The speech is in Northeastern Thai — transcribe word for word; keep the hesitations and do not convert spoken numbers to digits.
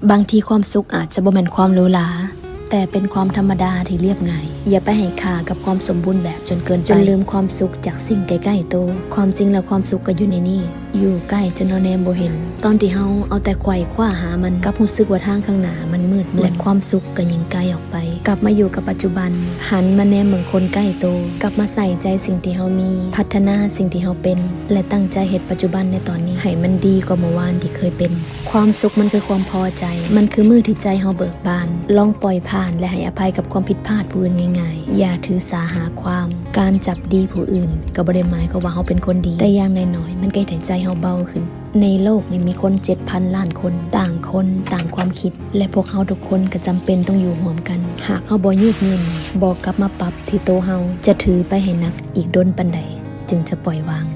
บางทีความสุขอาจจะบ่แม่นความหรูหรา แต่เป็นความธรรมดาที่เรียบง่าย อย่าไปให้ค่ากับความสมบูรณ์แบบจนเกินไป จนลืมความสุขจากสิ่งใกล้ๆตัว ความจริงแล้วความสุขก็อยู่ในนี่ อยู่ใกล้จนเราแนมบ่เห็น ตอนที่เฮาเอาแต่ไขว่คว้าหามัน กลับรู้สึกว่าทางข้างหน้ามันมืดมน และความสุขก็ยิ่งไกลออกไป กลับมาอยู่กับปัจจุบัน หันมาแนมเบิ่งคนใกล้ตัว กลับมาใส่ใจสิ่งที่เฮามี พัฒนาสิ่งที่เฮาเป็น และตั้งใจเฮ็ดปัจจุบันในตอนนี้ ให้มันดีกว่าเมื่อวานที่เคยเป็น ความสุขมันคือความพอใจ มันคือมื้อที่ใจเฮาเบิกบาน ลองปล่อยผ่านและให้อภัยกับความผิดพลาดผู้อื่นง่ายๆ อย่าถือสาหาความ การจับดีผู้อื่น ก็บ่ได้หมายความว่าเฮาเป็นคนดี แต่อย่างน้อยๆ มันก็เฮ็ดให้ใจเฮาเบาขึ้น ในโลกนี้มีคนเจ็ดพันล้านคน ต่างคนต่างความคิด และพวกเฮาทุกคนก็จำเป็นต้องอยู่ร่วมกัน หากเฮาบ่ยืดหยุ่น บ่กลับมาปรับที่ตัวเฮา จะถือไปให้หนักอีกดนปานใด จึงจะปล่อยวาง